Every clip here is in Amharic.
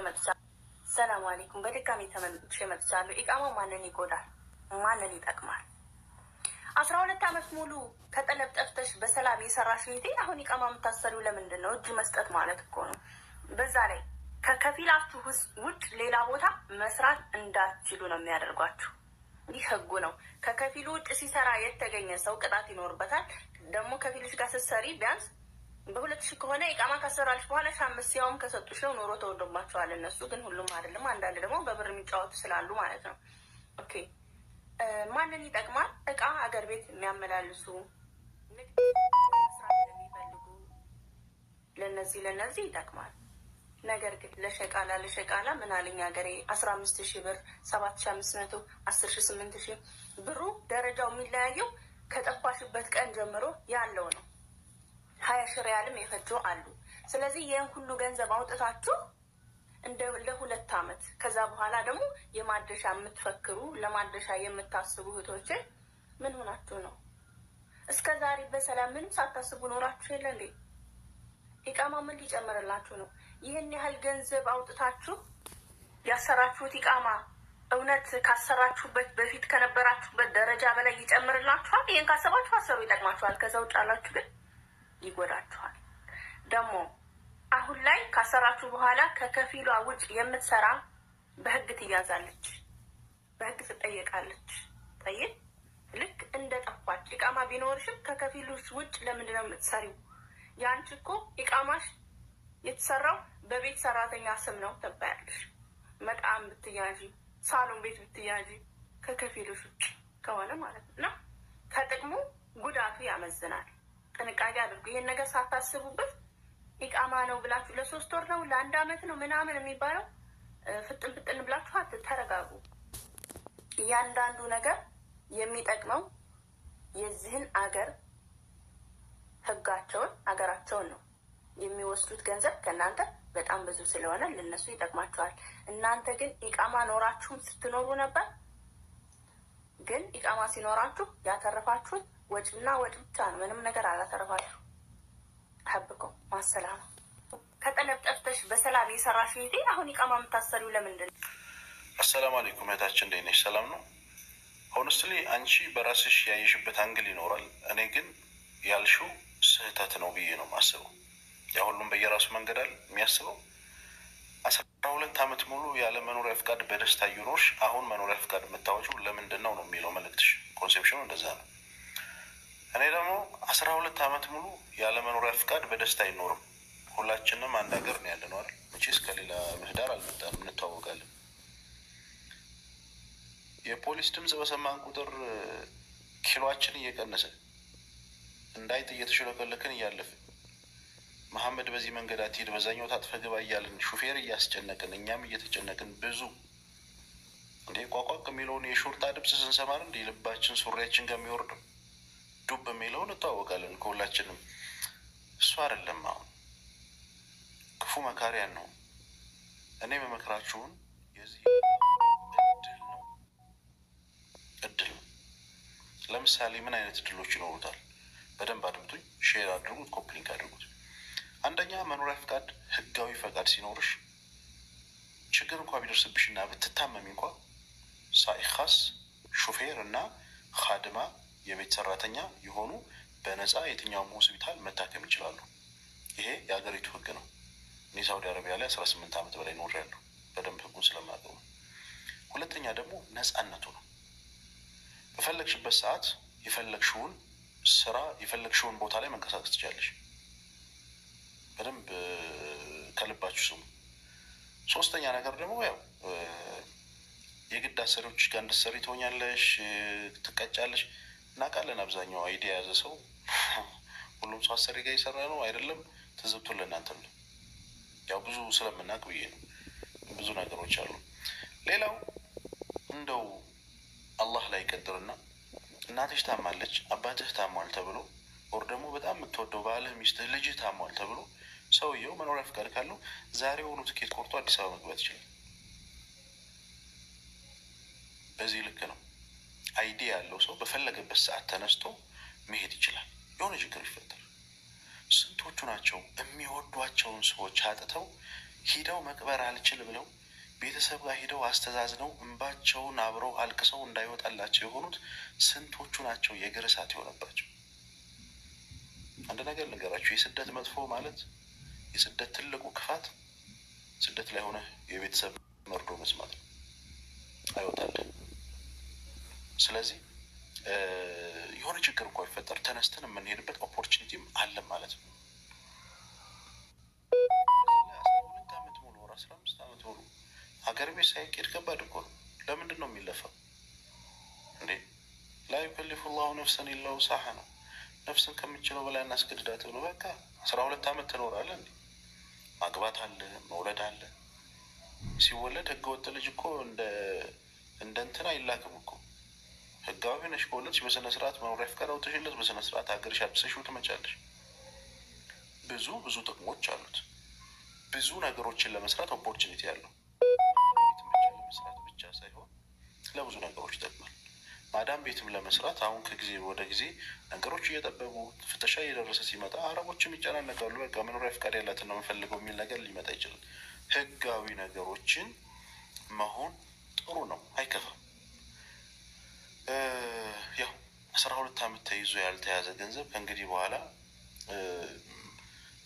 መጥቻለሁ። ሰላም አለይኩም። በድጋሚ ተመልሼ መጥቻለሁ። ኢቃማ ማንን ይጎዳል? ማንን ይጠቅማል? 12 አመት ሙሉ ከጠለብ ጠፍተሽ በሰላም የሰራሽ እህቴ አሁን ኢቃማ የምታሰሪው ለምንድን ነው? እጅ መስጠት ማለት እኮ ነው። በዛ ላይ ከከፊላችሁ ውጭ ሌላ ቦታ መስራት እንዳትችሉ ነው የሚያደርጓችሁ። ይህ ህጉ ነው። ከከፊሉ ውጭ ሲሰራ የተገኘ ሰው ቅጣት ይኖርበታል። ደግሞ ከፊልሽ ጋር ስትሰሪ ቢያንስ በ2000 ከሆነ ኢቃማ ካሰራልሽ በኋላ 5,000 ያውም ከሰጡሽ ነው። ኑሮ ተወዶባቸዋል እነሱ ግን ሁሉም አይደለም። አንዳንድ ደግሞ በብር የሚጫወቱ ስላሉ ማለት ነው። Okay፣ ማንን ይጠቅማል? እቃ አገር ቤት የሚያመላልሱ፣ ንግድ መስራት ለሚፈልጉ ለነዚህ ይጠቅማል። ነገር ግን ለሸቃላ ለሸቃላ ምን አለኝ ሀገሬ 15,000 ብር፣ 7,500፣ 10,000፣ 8,000 ብሩ ደረጃው የሚለያየው ከጠፋሽበት ቀን ጀምሮ ያለው ነው። 20,000 ሪያልም የፈጁ አሉ። ስለዚህ ይህን ሁሉ ገንዘብ አውጥታችሁ እንደ ለሁለት አመት ከዛ በኋላ ደግሞ የማደሻ የምትፈክሩ፣ ለማደሻ የምታስቡ እህቶቼ ምን ሆናችሁ ነው? እስከ ዛሬ በሰላም ምንም ሳታስቡ ኖራችሁ የለ እንዴ? ኢቃማ ምን ሊጨምርላችሁ ነው? ይህን ያህል ገንዘብ አውጥታችሁ ያሰራችሁት ኢቃማ እውነት ካሰራችሁበት በፊት ከነበራችሁበት ደረጃ በላይ ይጨምርላችኋል? ይህን ካሰባችሁ አሰሩ፣ ይጠቅማችኋል። ከዛ ውጭ ያላችሁ ግን ይጎዳችኋል። ደግሞ አሁን ላይ ካሰራችሁ በኋላ ከከፊሏ ውጭ የምትሰራ በህግ ትያዛለች፣ በህግ ትጠየቃለች። ጠይቅ ልክ እንደ ጠፋች ኢቃማ ቢኖርሽም ከከፊሎች ውጭ ለምንድን ነው የምትሰሪው? የአንቺ እኮ ኢቃማሽ የተሰራው በቤት ሰራተኛ ስም ነው ትባያለሽ። መጣም ብትያዢ፣ ሳሎን ቤት ብትያዢ ከከፊሎች ውጭ ከሆነ ማለት ነው። ከጥቅሙ ጉዳቱ ያመዝናል። ጥንቃቄ አድርጉ። ይሄን ነገር ሳታስቡበት ኢቃማ ነው ብላችሁ ለ3 ወር ነው ለ1 አመት ነው ምናምን የሚባለው ፍጥን ፍጥን ብላችሁ አትተረጋጉ። እያንዳንዱ ነገር የሚጠቅመው የዚህን አገር ህጋቸውን አገራቸውን ነው። የሚወስዱት ገንዘብ ከእናንተ በጣም ብዙ ስለሆነ ለነሱ ይጠቅማቸዋል። እናንተ ግን ኢቃማ ኖራችሁም ስትኖሩ ነበር። ግን ኢቃማ ሲኖራችሁ ያተረፋችሁት ወጪና ወጪ ብቻ ነው። ምንም ነገር አላተረፋችሁ። አህብኮ ማሰላም ከጠለብ ጠፍተሽ በሰላም የሰራሽ እህቴ አሁን ኢቃማ የምታሰሪው ለምንድን ነው? አሰላሙ አለይኩም እህታችን፣ እንዴት ነሽ? ሰላም ነው። Honestly አንቺ በራስሽ ያየሽበት angle ይኖራል። እኔ ግን ያልሽው ስህተት ነው ብዬ ነው የማስበው። ያ ሁሉም በየራሱ መንገድ አለ የሚያስበው። 12 አመት ሙሉ ያለ መኖሪያ ፍቃድ በደስታ እየኖርሽ አሁን መኖሪያ ፍቃድ የምታወጪው ለምንድን ነው ነው የሚለው መልእክትሽ። Conception ኑ እንደዛ ነው። እኔ ደግሞ 12 አመት ሙሉ ያለ መኖሪያ ፍቃድ በደስታ አይኖርም። ሁላችንም አንድ ሀገር ነው ያለነው አይደል? መቼስ ከሌላ ምህዳር አልመጣንም፣ እንተዋወቃለን። የፖሊስ ድምጽ በሰማን ቁጥር ኪሎአችን እየቀነሰ እንዳይጥ እየተሽለከለክን እያለፍን መሐመድ በዚህ መንገድ አትሂድ በዛኛው ታጥፈህ ግባ እያልን ሹፌር እያስጨነቅን እኛም እየተጨነቅን ብዙ እንዴ ቋቋቅ የሚለውን የሾርጣ ድምጽ ስንሰማ እንዴ ልባችን ሱሪያችን ጋር የሚወርደው ዱብ የሚለውን እንተዋወቃለን ከሁላችንም። እሱ አይደለም አሁን ክፉ መካሪያን ነው። እኔ መመክራችሁን የዚህ እድል ነው እድል ነው። ለምሳሌ ምን አይነት እድሎች ይኖሩታል? በደንብ አድምጡኝ፣ share አድርጉት፣ copy link አድርጉት። አንደኛ መኖሪያ ፍቃድ ህጋዊ ፈቃድ ሲኖርሽ ችግር እንኳ ቢደርስብሽና ብትታመሚ እንኳ سائق خاص ሹፌር እና ኻድማ የቤት ሰራተኛ የሆኑ በነፃ የትኛውም ሆስፒታል መታከም ይችላሉ። ይሄ የሀገሪቱ ህግ ነው። እኔ ሳውዲ አረቢያ ላይ 18 አመት በላይ ኖሬያለሁ። በደንብ ህጉን ስለማውቀው ነው። ሁለተኛ ደግሞ ነፃነቱ ነው። በፈለግሽበት ሰዓት የፈለግሽውን ስራ የፈለግሽውን ቦታ ላይ መንቀሳቀስ ትችያለሽ። በደንብ ከልባችሁ ስሙ። ሶስተኛ ነገር ደግሞ ያው የግድ አሰሪዎች ጋር እንድትሰሪ ትሆኛለሽ፣ ትቀጫለሽ። እናውቃለን አብዛኛው ID የያዘ ሰው ሁሉም ሰው አሰሪ ጋር የሰራ ነው አይደለም። ትዝብቱ ለእናንተ ነው። ያው ብዙ ስለምናውቅ ብዬ ነው። ብዙ ነገሮች አሉ። ሌላው እንደው አላህ ላይ ቀድርና እናትሽ ታማለች፣ አባትህ ታሟል ተብሎ or ደግሞ በጣም የምትወደው ባልህ፣ ሚስትህ፣ ልጅህ ታሟል ተብሎ ሰውየው መኖሪያ ፍቃድ ካለው ዛሬውኑ ትኬት ቆርጦ አዲስ አበባ መግባት ይችላል። በዚህ ልክ ነው። ID ያለው ሰው በፈለገበት ሰዓት ተነስቶ መሄድ ይችላል። የሆነ ችግር ይፈጠር። ስንቶቹ ናቸው የሚወዷቸውን ሰዎች አጥተው ሂደው መቅበር አልችል ብለው ቤተሰብ ጋር ሂደው አስተዛዝነው እንባቸውን አብረው አልቅሰው እንዳይወጣላቸው የሆኑት ስንቶቹ ናቸው? የእግር እሳት የሆነባቸው። አንድ ነገር ልንገራችሁ፣ የስደት መጥፎ ማለት የስደት ትልቁ ክፋት ስደት ላይ ሆነ የቤተሰብ መርዶ መስማት ነው። አይወጣልህ። ስለዚህ የሆነ ችግር እንኳ ቢፈጠር ተነስተን የምንሄድበት opportunity ም አለ ማለት ነው። 12 ዓመት ሙሉ ወር 15 ዓመት ሙሉ ሀገር ቤት ሳይኬድ ከባድ እኮ ነው። ለምንድን ነው የሚለፋው እንዴ? لا يكلف الله نفسا إلا وسعها ነው። ነፍስን ከምችለው በላይ እናስገድዳት ብሎ በቃ 12 ዓመት ትኖራለህ እንዴ? ማግባት አለ፣ መውለድ አለ። ሲወለድ ህገወጥ ልጅ እኮ እንደ እንትን አይላክም እኮ። ህጋዊ ነሽ ከወለድሽ በስነ ስርዓት መኖሪያ ፍቃድ አውጥተሽለት በስነ ስርዓት ሀገርሽ አድርሰሽው ትመጫለሽ። ብዙ ብዙ ጥቅሞች አሉት። ብዙ ነገሮችን ለመስራት opportunity አለው። ቤት ብቻ ለመስራት ብቻ ሳይሆን ለብዙ ነገሮች ይጠቅማል። ማዳም ቤትም ለመስራት አሁን ከጊዜ ወደ ጊዜ ነገሮች እየጠበቡ ፍተሻ እየደረሰ ሲመጣ አረቦችም ይጨናነቃሉ። በቃ መኖሪያ ፍቃድ ያላትን ነው የምፈልገው የሚል ነገር ሊመጣ ይችላል። ህጋዊ ነገሮችን መሆን ጥሩ ነው፣ አይከፋም። ያው 12 ዓመት ተይዞ ያልተያዘ ገንዘብ ከእንግዲህ በኋላ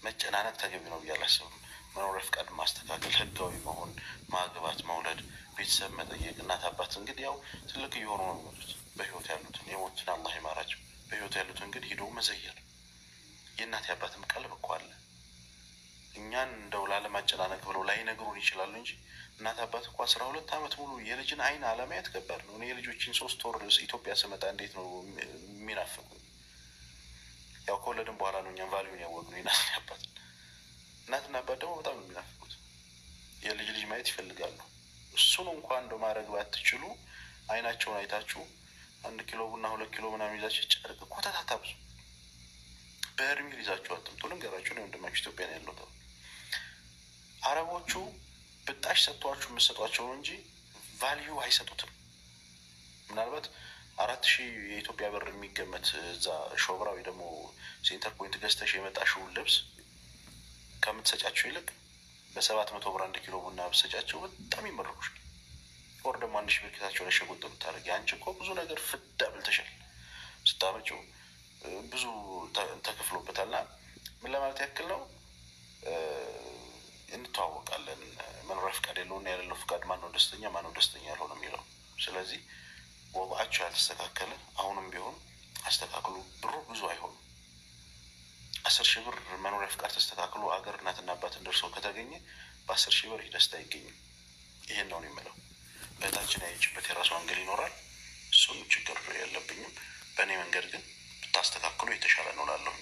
መጨናነቅ ተገቢ ነው ብዬ አላስብም። መኖሪያ ፍቃድ ማስተካከል፣ ህጋዊ መሆን፣ ማግባት፣ መውለድ፣ ቤተሰብ መጠየቅ፣ እናት አባት እንግዲህ ያው ትልቅ እየሆኑ ነው የሚመጡት። በህይወት ያሉትን የሞቱትን አላህ ይማራቸው። በህይወት ያሉትን እንግዲህ ሂዶ መዘየር። የእናት አባትም ቀልብ እኮ አለ። እኛን እንደው ላለማጨናነቅ ብለው ላይነግሩን ይችላሉ እንጂ እናት አባት እኮ 12 ዓመት ሙሉ የልጅን አይን አለማየት ከባድ ነው። እኔ የልጆችን 3 ወር ኢትዮጵያ ስመጣ እንዴት ነው የሚናፍቁኝ? ያው ከወለድን በኋላ ነው እኛም value ን ያወቅነው የእናትና አባት። እናትና አባት ደግሞ በጣም ነው የሚናፍቁት። የልጅ ልጅ ማየት ይፈልጋሉ። እሱን እንኳን እንደው ማድረግ ባትችሉ አይናቸውን አይታችሁ 1 ኪሎ ቡና 2 ኪሎ ምናምን ይዛችሁ ጨርቅ ኮተት አታብዙ። በርሚል ይዛችሁ አትምጡ። ልንገራችሁ፣ እኔ ወንድማችሁ ኢትዮጵያ ነው ያለው። አረቦቹ ብጣሽ ሰጥቷችሁ የምትሰጧቸው ነው እንጂ value አይሰጡትም። ምናልባት 4000 የኢትዮጵያ ብር የሚገመት እዛ ሾብራ ወይ ደግሞ ሴንተር ፖይንት ገዝተሽ የመጣሽውን ልብስ ከምትሰጫቸው ይልቅ በ700 ብር 1 ኪሎ ቡና ብትሰጫቸው በጣም ይመርኩሻል። ወር ደግሞ 1000 ብር ኪሳቸው ላይ ሸጎጥ ብታደርጊ፣ አንቺ እኮ ብዙ ነገር ፍዳ ብልተሻል። ስታመጪው ብዙ ተከፍሎበታል። እና ምን ለማለት ያክል ነው፣ እንተዋወቃለን። መኖሪያ ፍቃድ ያለውና የሌለው ፍቃድ ማነው ደስተኛ ማነው ደስተኛ ያልሆነ የሚለው። ስለዚህ ወضዓቸው ያልተስተካከለ አሁንም ቢሆን አስተካክሉ። ብሩ ብዙ አይሆንም። 10,000 ብር መኖሪያ ፍቃድ ተስተካክሎ አገር እናትና አባትን ደርሶ ከተገኘ በ10,000 ብር ይህ ደስታ አይገኝም። ይሄን ነው የምለው። እህታችን ያየችበት የራሷ angle ይኖራል። እሱን ችግር የለብኝም። በእኔ መንገድ ግን ብታስተካክሉ የተሻለ ነው እላለሁ።